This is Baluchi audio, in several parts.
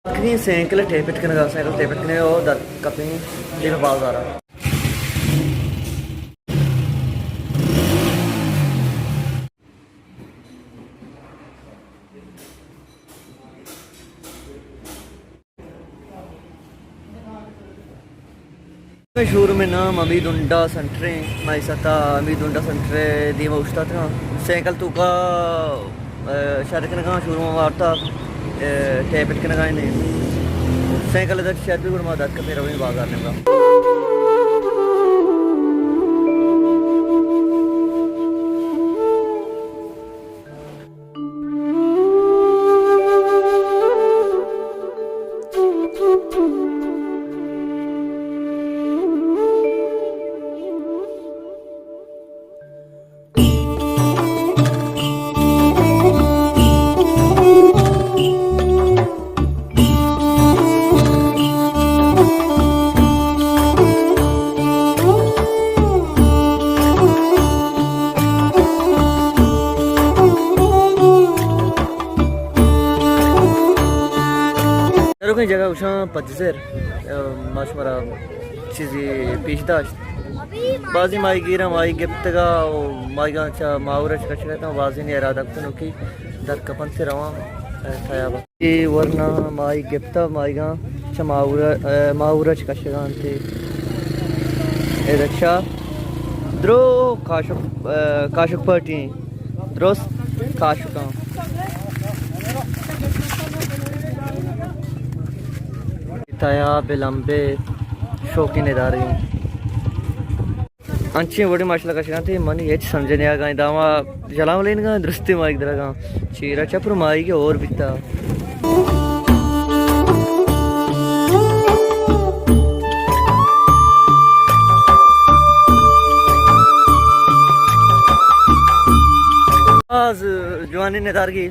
کنیں سائیکل ٹیپٹ کنگا، سائیکل ٹیپٹ کنگا او در کپیں دیم بازارا۔ شوروم ءِ نام حمید ہونڈا سینٹر ایں۔ ما اے ساعتا حمید ہونڈا سینٹر ءِ دیما اوشتاتگاں۔ سائیکل توکا، ءَ، شر کنگاں، شوروم ءَ وارتا، ءَ، ٹیپٹ کنگا ایں۔ سائیکل در شر بی گڑا ما در کپیں رویں بازار نیمگا۔ چاروکیں جاگہ گوشاں پدزر، ءَ، ما شمارا چیزے پیش داشت۔ بازیں ماہی گیراں ماہی گپتگا و ماہیگاں چہ ماہورا چہ کشگ ءَ اتاں، بازیں ارادہ کتنوکی در کپنت رواں، ءَ، تیاب۔ اے ورنا ماہی گپتا، ماہیگاں چہ ماہورا، ءَ، ماہورا چہ کشگا انت۔ اے رکشہ درو کاشک، ءَ، کاشک پارٹی درست کاشکاں۔ تیاب لمبے شوقیں ندارے۔ انچیں وڑیں ماشاءاللہ کشگاں تھے، منی ہچ سمجھ نہیں آگا۔ داما جلام لینگا درستی مائک درگا۔ چیرا چپر مائی کے اور بیتا۔ باز جوانی ندارگی۔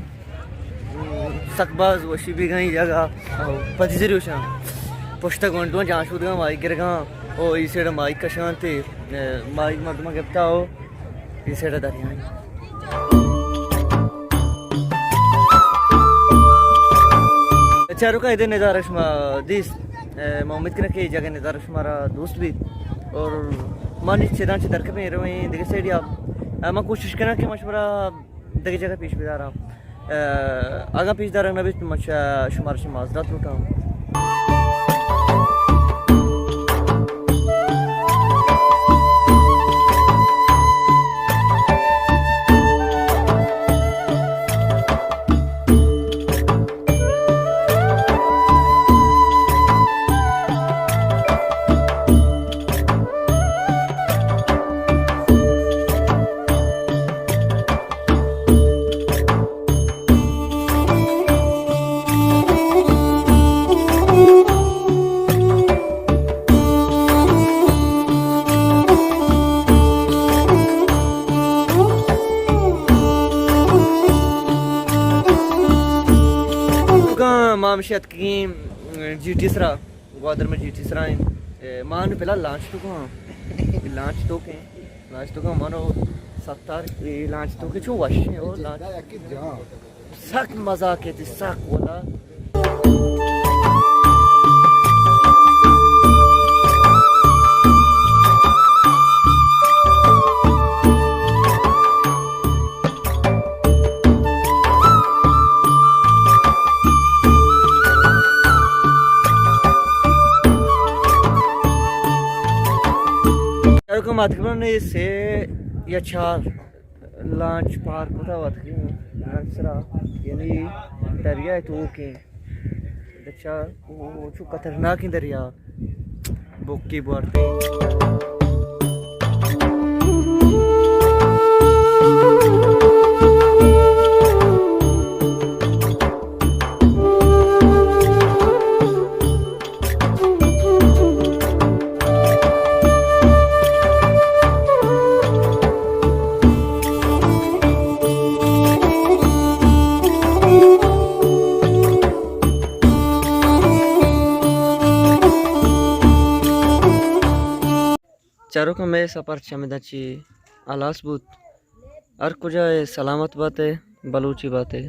سک باز وشی بیگاں اے جاگہ۔ پدی زری وشاں۔ پشت گونڈواں جان شودگاں ماہی گرگاں۔ او اے سیڈ ماہی کشاں تے، ماہی مردماں گپتا او اے سیڈ دریا۔ چاروکاں ادے ندارہ شما دیست۔ ما امید کناں کہ اے جاگہ ندارہ شمارا دوست بیت۔ اور ما نی چداں چہ درکپیں رویں دگہ سیڈیا۔ ما کوشش کناں کہ ما شمارا دگہ جاگہ پیش بداراں۔ ء، اگاں پیش دارگ نہ بیت، من شمارا چہ معذرت لوٹاں۔ ما ہمشی اتکگیں جیٹی سرا۔ گوادر میں جیٹی سرا ایں۔ اے، ما نوں پہلا لانچ توکا ایں۔ لانچ توکیں۔ لانچ توکا منو ستار، اے لانچ توکے چو وش ایں او لانچ۔ سک مزہ کیتی، سک ولا۔ چاروکاں ما تقریباً سے یا چار لانچ پار کتا وت لانچ سرا، یعنی دریا توکیں۔ بچار، او، او، چو خطرناکیں دریا۔ بوکی بورتے۔ چاروکاں مئے سفر چمداں چی ہلاس بوت۔ ہر کجا اے سلامت بات اے، بلوچی بات اے۔